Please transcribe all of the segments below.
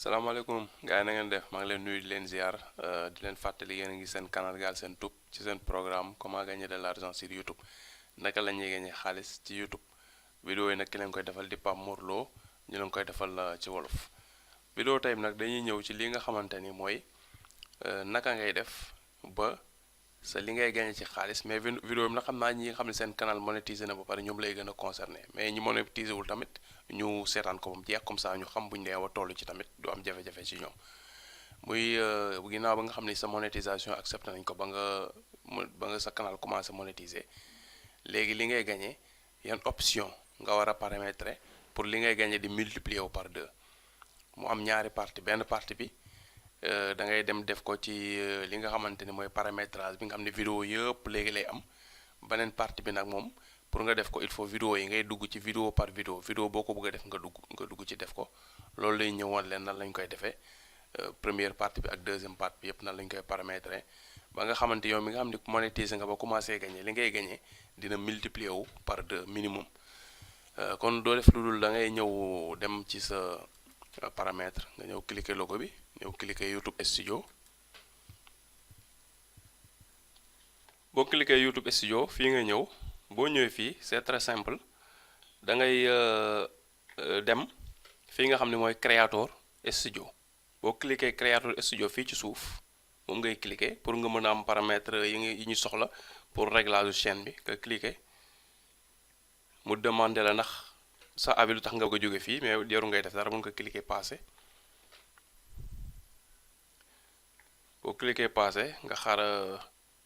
salaamaaleykum gars yi na ngeen def maa ngi leen nuyu di leen ziar di leen fàttali yéen a ngi seen canal Galsen Tube ci seen programme comment gagner de l'argent sur YouTube naka la ñuy gagner xaalis ci YouTube vidéo yi nag ki leen koy defal di Pape Lo ñu leen koy defal ci wolof. vidéo tey nag dañuy ñëw ci li nga xamante ni mooy naka ngay def ba sa li ngay gagner ci xaalis mais vidéo bi nag xam naa ñi nga xam ne seen canal monétisé na ba pare ñoom lay gën a concerné mais ñi monétisé wul tamit ñu seetaan ko ba mu jeex comme ça ñu xam buñu dee wa toll ci tamit du am jafe-jafe ci ñoom muy ginnaaw ba nga xam ne sa monétisation accepté nañ ko ba nga sa canal commencé monétiser léegi li ngay gagner yan option nga war a paramétrer pour li ngay gagner di multiplier wu par 2 mu am ñaari partie benn partie bi da ngay dem def ko ci li nga xamante ni mooy paramétrage bi nga xam ne vidéo yëpp léegi lay am beneen partie bi nag moom pour nga def ko il faut vidéo yi ngay dugg ci vidéo par vidéo boo ko bëgg a def nga dugg ci def ko loolu lay ñëwoon leen nan lañ koy defee première partie bi ak deuxième partie bi yëpp nan lañ koy paramétrer ba nga xamante yow mi nga xam ne monétiser nga ba commencé gagner li ngay gagner dina multiplier wu par 2 minimum kon doo def lu dul da ngay ñëw dem ci sa paramètre nga ñëw cliquer logo bi ñëw cliquer YouTube Studio boo cliquer YouTube Studio fii nga ñëw boo ñëwee fii c'est très simple da ngay dem fii nga xam ne mooy Creator Studio boo cliquer Creator Studio fii ci suuf moom ngay cliquer pour nga mën a am paramètre yi ñu soxla pour réglage chaîne bi nga cliquer mu demander la ndax sa avis lu tax nga ko jóge fii mais jaru ngay def dara mën nga cliquer passer boo cliquer passer nga xaar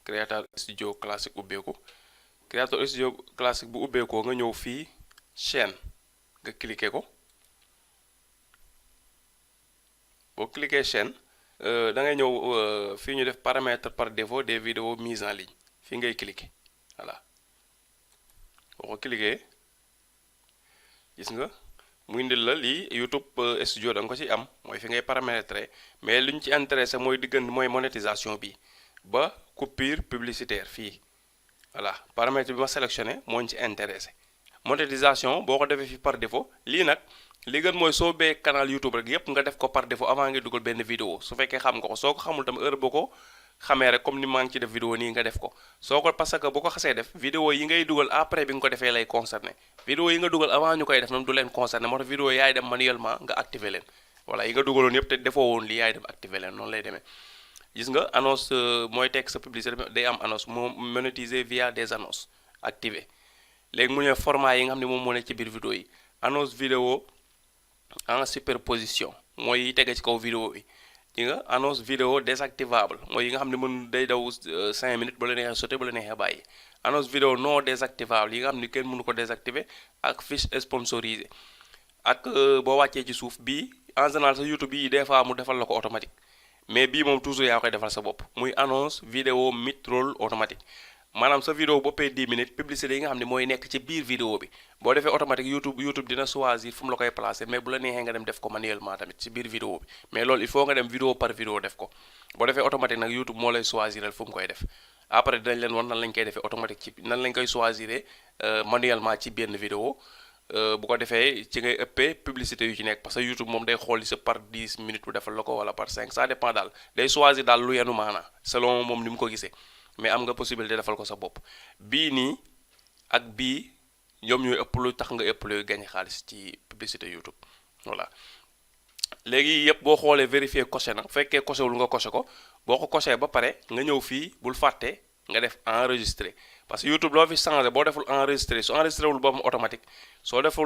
Creator Studio classique ubbeeku Creator Studio classique bu ubbeekoo nga ñëw fii chaîne nga cliquer ko boo cliquer chaîne da ngay ñëw fii ñu def paramètre par défaut des vidéos mises en ligne fii ngay cliquer voilà boo ko cliquer gis nga mu indil la lii YouTube Studio da nga ko ci am mooy fi ngay paramétrer mais li ñu ci intéressé mooy diggante mooy monétisation bi ba coupure publicitaire fii voilà paramètre bi ma sélectionné moo ñu ci intéressé monétisation boo ko defee fi par défaut lii nag li gën mooy soo bee canal YouTube rek yépp nga def ko par défaut avant nga dugal benn vidéo su fekkee xam nga ko soo ko xamul tam heure boo ko xamee rek comme ni maa ngi ci def vidéo nii nga def ko soo ko parce que boo ko xasee def vidéo yi ngay dugal après bi nga ko defee lay concerné vidéo yi nga dugal avant ñu koy def noonu du leen concerné moo tax vidéo yaay dem manuellement nga activer leen voilà yi nga dugaloon yépp te defoo woon lii yaay dem activer leen noonu lay demee gis nga annonce mooy teg sa publicité day am annonce moo monétiser via des annonces activé léegi mu ne format yi nga xam ne moom moo nekk ci biir vidéo yi annonce vidéo en superposition mooy yi tege ci kaw vidéo bi yi nga annonce vidéo désactivable mooy yi nga xam ne mën day daw 5 minutes ba la neexee sauté ba la neexee bàyyi annonce vidéo non désactivable yi nga xam ne kenn mënu ko désactiver ak fiche sponsorisée ak boo wàccee ci suuf bii en général sa YouTube bii des fois mu defal la ko automatique mais bii moom toujours yaa koy defal sa bopp muy annonce vidéo mid-roll automatique maanaam sa vidéo boppee 10 minutes publicité yi nga xam ne mooy nekk ci biir vidéo bi boo defee automatique YouTube dina choisir fu mu la koy placer mais bu la neexee nga dem def ko manuellement tamit ci biir vidéo bi mais loolu il faut nga dem vidéo par vidéo def ko boo defee automatique nag YouTube moo lay choisiral fu mu koy def après dinañ leen wan nan lañ koy defee automatique ci nan lañ koy choisir manuellement ci benn vidéo bu ko defee ci ngay ëppee publicité yu ci nekk parce que YouTube moom day xool li sa par 10 minutes bu defal la ko wala par 5 ça dépend daal day choisir daal lu yenu maanaa selon moom ni mu ko gisee mais am nga possibilité defal ko sa bopp bii nii ak bii ñoom ñooy ëpp lu tax nga ëpp lu gagné xaalis ci publicité YouTube voilà léegi yëpp boo xoolee vérifier coché na bu fekkee coché wul nga coché ko boo ko coché ba pare nga ñëw fii bul fàtte nga def enregistré parce que YouTube loo fi changé boo deful enregistré su enregistré wul boobu automatiquement soo def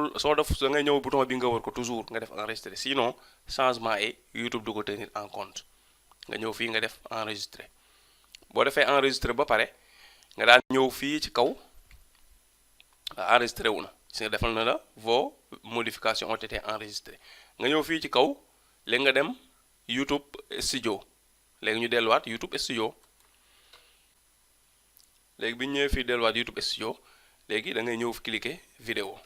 da ngay ñëw bouton bi nga wër ko toujours nga def enregistré sinon changement yi YouTube du ko tenir en compte nga ñëw fii nga def enregistré boo defee enregistré ba pare nga daan ñëw fii ci kaw enregistré wu na si nga defal na la vos modifications ont été enregistrées nga ñëw fii ci kaw léegi nga dem YouTube Studio léegi ñu delluwaat YouTube Studio léegi bi ñu ñëwee fii delluwaat YouTube Studio léegi da ngay ñëw cliquer vidéo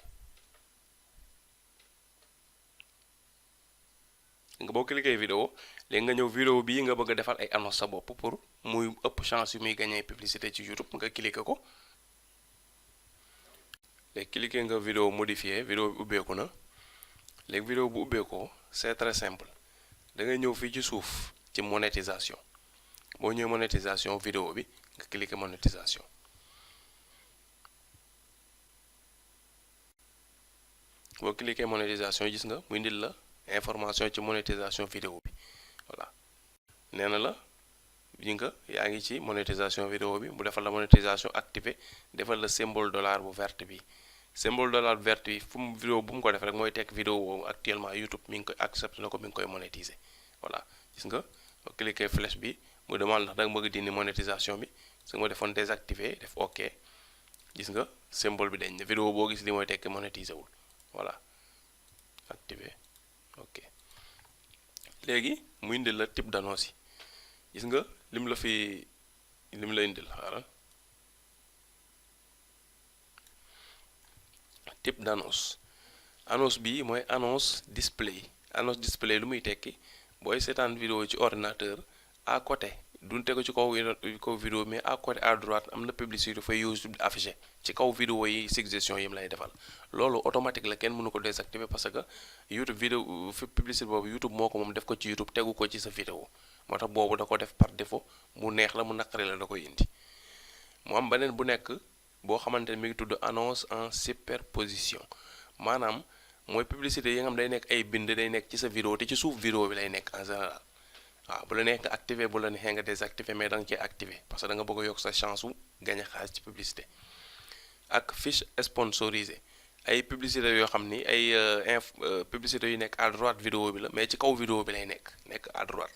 nga boo cliquer vidéo léegi nga ñëw vidéo bii nga bëgg a defal ay annonce sa bopp pour muy ëpp chance yu muy gagner publicité ci YouTube nga cliquer ko léegi cliquer nga vidéo modifier vidéo bi ubbeeku na léegi vidéo bu ubbeekoo c'est très simple da ngay ñëw fii ci suuf ci monétisation boo ñëwee monétisation vidéo bi nga cliquer monétisation boo cliquer monétisation gis nga mu indil la information ci monétisation vidéo bi voilà nee na la yi nga yaa ngi ci monétisation vidéo bi mu defal la monétisation activée defal la symbole dollar bu verte bi symbole dollar verte bi fu mu vidéo bu mu ko def rek mooy tekk vidéo boobu actuellement YouTube mi ngi koy accepté na ko mi ngi koy monétiser voilà gis nga boo cliquer flèche bi mu demande ndax da nga bëgg dindi monétisation bi su ma defoon désactiver def ok gis nga symbole bi dañ ne vidéo boo gis li mooy tekk monétiser wul voilà activer ok léegi mu indil la type d'annonce yi gis nga lim la indil xaaral type d'annonce annonce bi mooy annonce display lu muy tekki booy seetaan vidéo ci ordinateur à côté duñ tegu ci kaw vidéo mais à côté à droite am na publicité dafay YouTube di affiché ci kaw vidéo yi suggestion yi mu lay defal loolu automatique la kenn mënu ko désactiver parce que YouTube vidéo fi publicité boobu YouTube moo ko moom def ko ci YouTube tegu ko ci sa vidéo moo tax boobu da ko def par défaut mu neex la mu naqari la da koy indi mu am beneen bu nekk boo xamante ne mi ngi tudd annonce en superposition maanaam mooy publicité yi nga xam day nekk ay bind day nekk ci sa vidéo te ci suuf vidéo bi lay nekk en général waaw bu la neex nga activer bu la neexee nga désactiver mais da nga cee activer parce que da nga bëgg a yokk sa chance wu gagner xaalis ci publicité ak fiche sponsorisée ay publicité yoo xam ni ay publicité yu nekk à droite vidéo bi la mais ci kaw vidéo bi lay nekk à droite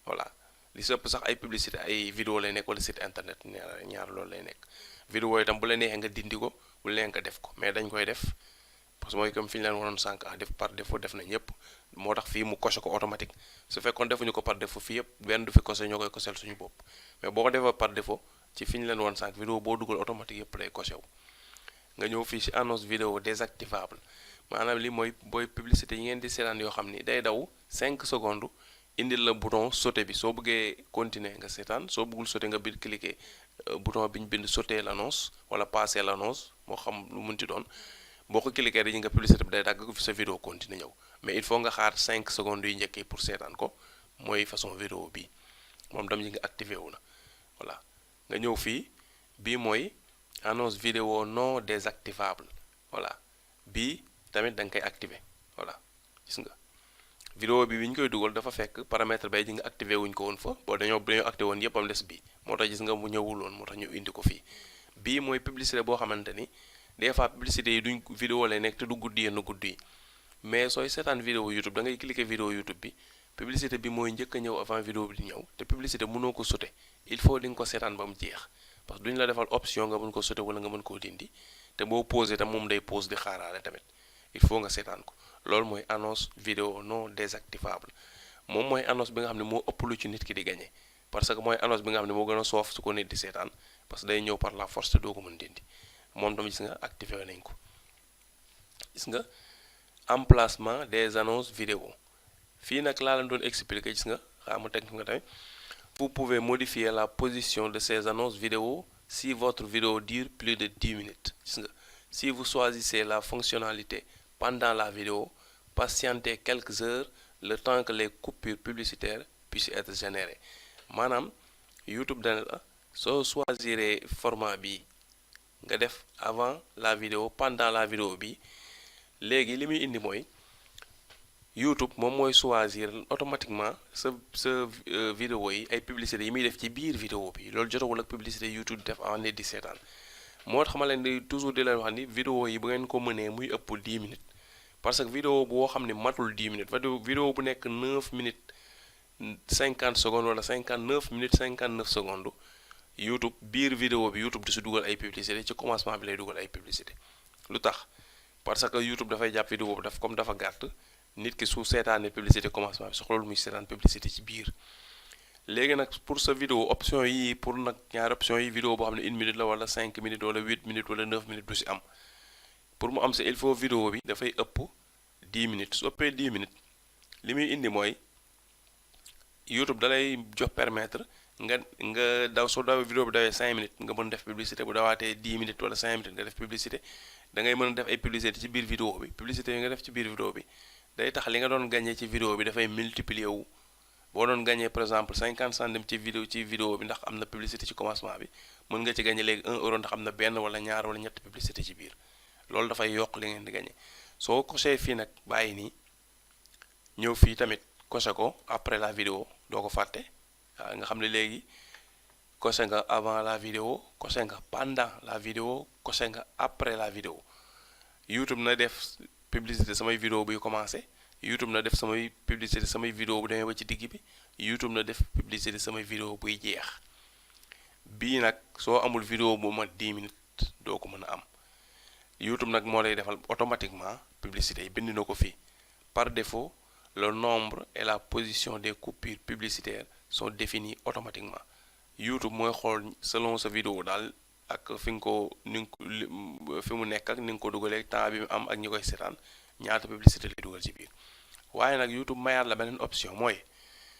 voilà li sëpp sax ay publicité ay vidéo lay nekk wala site internet ñaar loolu lay nekk vidéo itam bu la neexee nga dindi ko bu la neexee nga def ko mais dañ koy def parce que mooy comme fi ñu leen waroon sànq def par défaut def na ñëpp moo tax fii mu coché ko automatique su fekkoon defuñu ko par défaut fii yëpp benn du fi coché ñoo koy coché suñu bopp mais boo ko defee par défaut ci fi ñu leen woon sànq vidéo boo dugal automatique yëpp day coché wu nga ñëw fii ci annonce vidéo désactivable maanaam li mooy booy publicité yi ngeen di seetaan yoo xam ni day daw 5 secondes indil la bouton sauter bi soo bëggee continuer nga seetaan soo bëggul sauter nga biir cliquer bouton bi ñu bind sauter l'annonce wala passer l'annonce moo xam lu munti doon boo ko cliquer rek nga publicité bi day dagg fi sa vidéo continuer ñëw mais il faut nga xaar 5 secondes yu njëkk yi pour seetaan ko mooy façon vidéo bi moom dam yi nga activé wu na voilà nga ñëw fii bii mooy annonce vidéo non désactivable voilà bii tamit da nga koy activé voilà gis nga vidéo bi ñu koy dugal dafa fekk paramètre bay ji nga activé wuñ ko woon fa boo dañoo activé woon yëpp am des bii moo tax gis nga mu ñëwul woon moo tax ñu indi ko fii bii mooy publicité boo xamante ni des fois publicité yi duñ vidéo lay nekk te du guddi yenn guddi yi mais sooy seetaan vidéo YouTube da ngay cliquer vidéo YouTube bi publicité bi mooy njëkk a ñëw avant vidéo bi di ñëw te publicité mënoo ko sauter il faut di nga ko seetaan ba mu jeex parce que duñu la defal option nga mën ko sauter wala nga mën koo dindi te boo posé tam moom day pause di xaaraale tamit il faut nga seetaan ko loolu mooy annonce vidéo non désactivable moom mooy annonce bi nga xam ne moo ëpp lu ci nit ki di gagné parce que mooy annonce bi nga xam ne moo gën a soof su ko nit di seetaan parce que day ñëw par la force te doo ko mën dindi moom tamit gis nga activé nañ ko gis nga emplacement des annonces vidéo fii nag laa leen doon expliquer gis nga xaa ma teg nga tamit vous pouvez modifier la position de ces annonces vidéo si votre vidéo dure plus de 10 minutes gis nga si vous choisissez la fonctionnalité pendant la vidéo patientez quelques heures le temps que les coupures publicitaires puissent être générées maanaam YouTube dana la soo choisiree format bi nga def avant la vidéo pendant la vidéo bi léegi li muy indi mooy YouTube moom mooy choisir automatiquement sa vidéo yi ay publicité yi muy def ci biir vidéo bi loolu jotawul ak publicité YouTube def en nit di seetaan moo tax ma leen di toujours di leen wax ni vidéo yi bu ngeen ko mënee muy ëpp 10 minutes parce que vidéo boo xam ne matul 10 minutes vidéo bu nekk 9 minutes 50 secondes wala 59 minutes 59 secondes YouTube biir vidéo bi YouTube di si dugal ay publicité ci commencement bi lay dugal ay publicité lu tax parce que YouTube dafay jàpp vidéo bi daf comme dafa gàtt nit ki su seetaanee publicité commencement bi soxla lu muy seetaan publicité ci biir léegi nag pour sa vidéo option yi pour nag ñaari option yi vidéo boo xam ne 1 minute la wala 5 minutes wala 8 minutes wala 9 minutes du si am pour mu am sa il faut vidéo bi dafay ëpp 10 minutes su ëppee 10 minutes li muy indi mooy YouTube dalay jox permettre nga daw soo dawee vidéo bi dawee 5 minutes nga mën def publicité bu dawaatee 10 minutes wala 5 minutes nga def publicité da ngay mën a def ay publicité ci biir vidéo bi publicité yi nga def ci biir vidéo bi day tax li nga doon gagné ci vidéo bi dafay multiplier wu boo doon gagné par exemple 50 centimes ci vidéo bi ndax am na publicité ci commencement bi mën nga ci gagné léegi 1 euro ndax am na benn wala ñaar wala ñett publicité ci biir loolu dafay yokk li ngeen di gagné soo coché fii nag bàyyi nii ñëw fii tamit coché ko après la vidéo doo ko fàtte waaw nga xam ne léegi coché nga avant la vidéo coché nga pendant la vidéo coché nga après la vidéo YouTube na def publicité samay vidéo buy commencé YouTube na def samay publicité samay vidéo bu demee ba ci digg bi YouTube na def publicité samay vidéo buy jeex bii nag soo amul vidéo bu mat 10 minutes doo ko mën a am YouTube nag moo lay defal automatiquement publicité yi bind na ko fii par défaut le nombre et la position des coupures publicitaires sont définis automatiquement YouTube mooy xool selon sa vidéo daal ak fi nga ko fi mu nekk ak ni nga ko dugalee temps bi mu am ak ñi koy seetaan ñaata publicité lay dugal ci biir waaye nag YouTube mayaat la beneen option mooy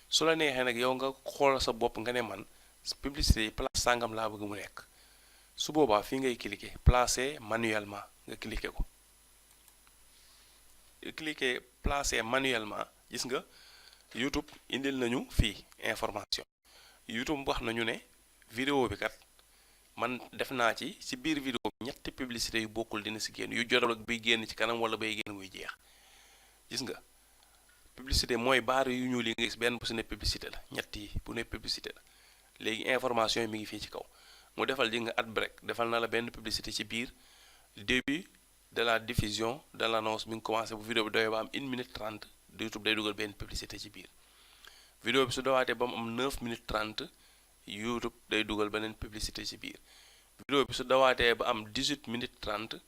su la neexee nag yow nga xool sa bopp nga ne man publicité yi place sàngam laa bëgg mu nekk su boobaa fii ngay cliquer placer manuellement nga cliquer ko cliquer placer manuellement gis nga YouTube indil nañu fii information YouTube wax nañu ne vidéo bi kat man def naa ci biir vidéo bi ñetti publicité yu bokkul dina si génn yu jotal ak bay génn ci kanam wala bay génn muy jeex gis nga publicité mooy baar yu ñuul yi nga gis benn bu si ne publicité la ñett yi bu ne publicité la léegi information yi mi ngi fii ci kaw mu defal ji nga ad break defal na la benn publicité ci biir début de la diffusion de l'annonce mi ngi commencé bu vidéo bi doyee ba am 1 minute 30 YouTube day dugal benn publicité ci biir vidéo bi su dawaatee ba mu am 9 minutes 30 YouTube day dugal beneen publicité ci biir vidéo bi su dawaatee ba am 18 minutes 30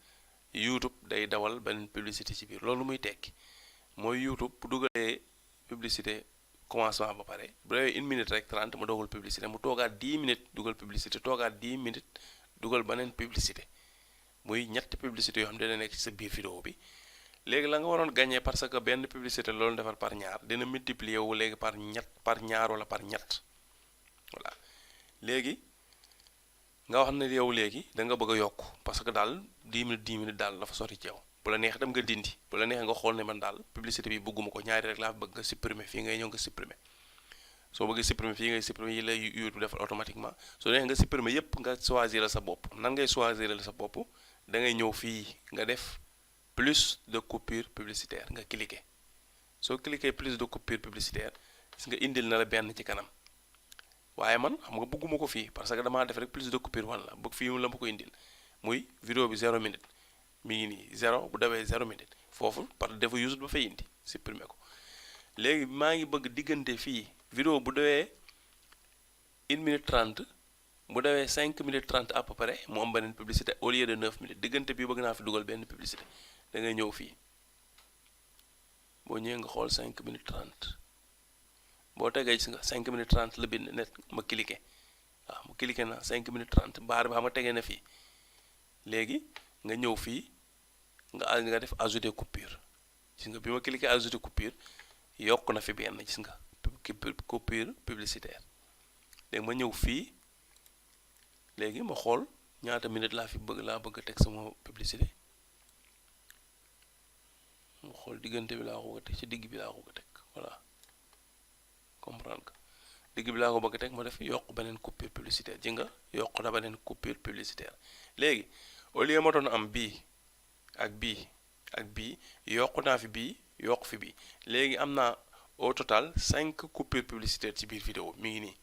YouTube day dawal beneen publicité ci biir loolu muy tekki mooy YouTube bu dugalee publicité commencement ba pare bu dee 1 minute rek 30 mu dogal publicité mu toogaat 10 minutes dugal publicité toogaat 10 minutes dugal beneen publicité muy ñetti publicité yoo xam ne dina nekk ci sa biir vidéo bi léegi la nga waroon gagné parce que benn publicité loolu defar par ñaar dina multiplier wu léegi par ñaar wala par ñett voilà léegi nga wax ne yow léegi da nga bëgg a yokk parce que daal 10 minutes daal dafa sori ci yow bu la neex dem nga dindi bu la neex nga xool ne man daal publicité bi bëgguma ko ñaari rek laa bëgg nga supprimer fii ngay ñëw nga supprimer soo bëggee supprimer fii ngay supprimer yi lay YouTube defal automatiquement soo neex nga supprimer yépp nga choisir sa bopp nan ngay choisir sa bopp da ngay ñëw fii nga def plus de coupure publicitaire nga cliquer soo cliquer plus de coupure publicitaire gis nga indil na la benn ci kanam waaye man xam nga bëgguma ko fii parce que damaa def rek plus de coupure wala bëgg fii la ma ko indil muy vidéo bi 0 minute mi ngi nii 0 bu dawee 0 minute foofu par défaut YouTube ba fay indi supprimer ko léegi maa ngi bëgg diggante fii vidéo bu dawee 1 minute 30 bu dawee 5 minutes 30 à peu près mu am beneen publicité au lieu de 9 minutes diggante bi bëgg naa fi dugal benn publicité da ngay ñëw fii boo ñëwee nga xool 5 minutes 30 boo tegee gis nga 5 minutes 30 la bind net ma cliqué waaw mu cliqué na 5 minutes 30 baar bi xam nga tegee na fii léegi nga ñëw fii nga def ajouter coupure gis nga bi ma cliqué ajouter coupure yokk na fi benn gis nga coupure publicitaire léegi ma ñëw fii léegi ma xool ñaata minute laa bëgg a teg sama publicité ma xool diggante bi laa ko bëgg a teg ci digg bi laa ko bëgg a teg voilà comprendre que digg bi laa ko bëgg a teg ma def yokk beneen coupure publicitaire ji nga yokk na beneen coupure publicitaire léegi au lieu ma doon am bii ak bii ak bii yokk naa fi bii yokk fi bii léegi am naa au total 5 coupures publicitaires ci biir vidéo mi ngi nii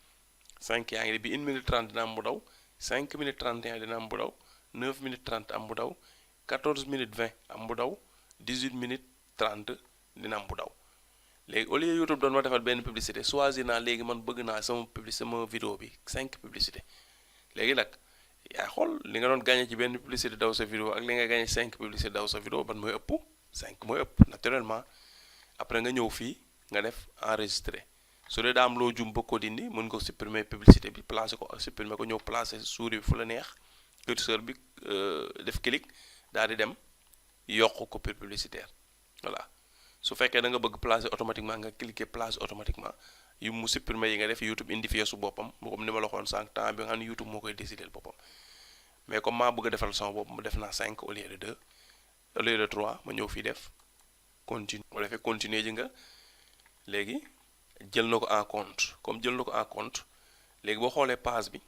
5 yaa ngi ne bi 1 minute 30 dina am bu daw 5 minutes 31 dina am bu daw 9 minutes 30 am bu daw 14 minutes 20 am bu daw 18 minutes 30 dina am bu daw léegi au lieu YouTube doon ma defal benn publicité choisir naa léegi man bëgg naa sama vidéo bi 5 publicité léegi nag yaa xool li nga doon gagné ci benn publicité daw sa vidéo ak li nga gagné 5 publicité daw sa vidéo ban mooy ëpp 5 mooy ëpp naturellement après nga ñëw fii nga def enregistré su dee daa am loo jum bëgg ko dindi mën nga supprimer publicité bi placer ko supprimer ko ñëw placer souris bi fu la neex curseur bi def clic daal di dem yokk coupure publicitaire voilà su fekkee da nga bëgg placer automatiquement nga cliquer place automatiquement yu mu supprimer yi nga def YouTube indifié su boppam comme ni ma la waxoon sànq temps bi nga xam ne YouTube moo koy décider boppam mais comme maa bëgg a defal sama bopp mu def naa 5 au lieu de 2 au lieu de 3 ma ñëw fii def continue bu defee continuer ji nga léegi jël na ko en compte comme jël na ko en compte léegi boo xoolee page bi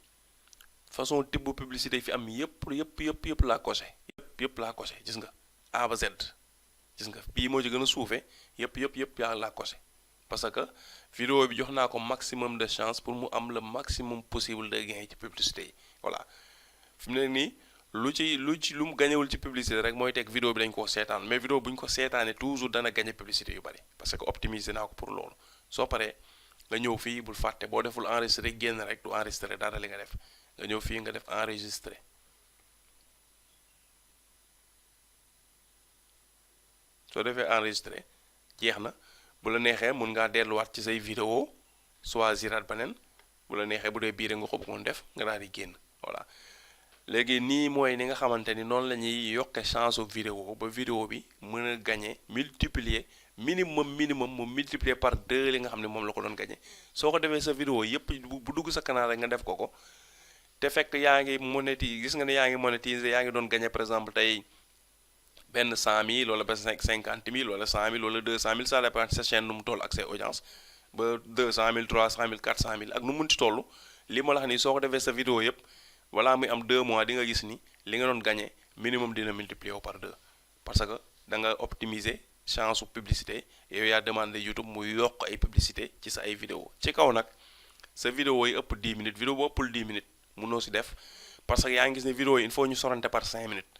façon type bu publicité yi fi am yëpp laa coché yëpp laa coché gis nga A ba Z gis nga bii moo ci gën a suufee yëpp yaa laa coché parce que vidéo bi jox naa ko maximum de chance pour mu am le maximum possible de gain ci publicité yi voilà fi mu ne nii lu mu gañewul ci publicité rek mooy teg vidéo bi dañ koo seetaan mais vidéo bu ñu ko seetaanee toujours dana gañe publicité yu bari parce que optimiser naa ko pour loolu soo paree nga ñëw fii bul fàtte boo deful enregistré génn rek du enregistré dara li nga def nga ñëw fii nga def enregistré soo defee enregistré jeex na bu la neexee mun ngaa delluwaat ci say vidéo choisiraat beneen bu la neexee bu dee biir nga ko bëggoon def nga daal di génn voilà léegi nii mooy ni nga xamante ni noonu la ñuy yokke chance u vidéo ba vidéo bi mën a gagner multiplier minimum mu multiplier par 2 li nga xam ne moom la ko doon gagner soo ko defee sa vidéo yépp bu dugg sa canal rek nga def ko te fekk yaa ngi monétiser gis nga ne yaa ngi monétiser yaa ngi doon gagner par exemple tey benn 100 000 wala benn 50 000 wala 100 000 wala 200 000 ça dépend sa chaîne nu mu toll ak say audience ba 200 000 300 000 400 000 ak nu mu munti toll li ma la wax nii soo ko defee sa vidéo yépp voilà muy am 2 mois di nga gis ni li nga doon gagné minimum dina multiplier wu par 2 parce que da nga optimiser chance su publicité yow yaa demandé YouTube mu yokk ay publicité ci sa ay vidéo ci kaw nag sa vidéo yi ëpp 10 minutes vidéo bu ëppul 10 minutes mënoo si def parce que yaa ngi gis ne vidéo yi il faut ñu sorante par 5 minutes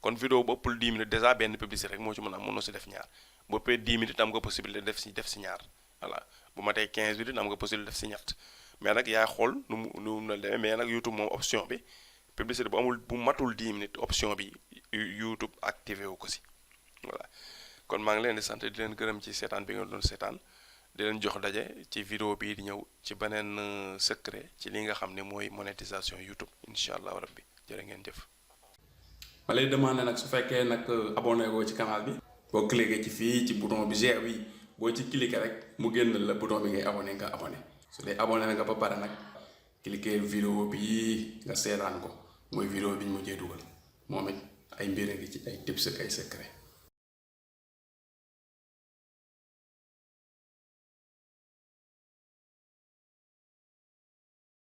kon vidéo bu ëppul 10 minutes déjà benn publicité rek moo ci mën a am mënoo si def ñaar bu ëppee 10 minutes am nga possibilité def si ñaar voilà bu ma tey 15 minutes am nga possibilité def si ñett mais nag yaa xool nu mu la demee mais nag YouTube moom option bi publicité bu matul 10 minutes option bi YouTube activé wu ko si voilà kon maa ngi leen di sant di leen gërëm ci seetaan bi nga doon seetaan di leen jox daje ci vidéo bii di ñëw ci beneen secret ci li nga xam ne mooy monétisation YouTube incha allah rabbi jërë ngeen jëf. ma lay demandé nag su fekkee nag abonné goo ci canal bi boo cliqué ci fii ci bouton bi G bi boo ci cliqué rek mu génn la bouton bi ngay abonné nga abonné su dee abonné nga ba pare nag cliqué vidéo bi nga seetaan ko mooy vidéo bi ñu mujjee dugal moom it ay mbir a ngi ci ay tips ak ay secret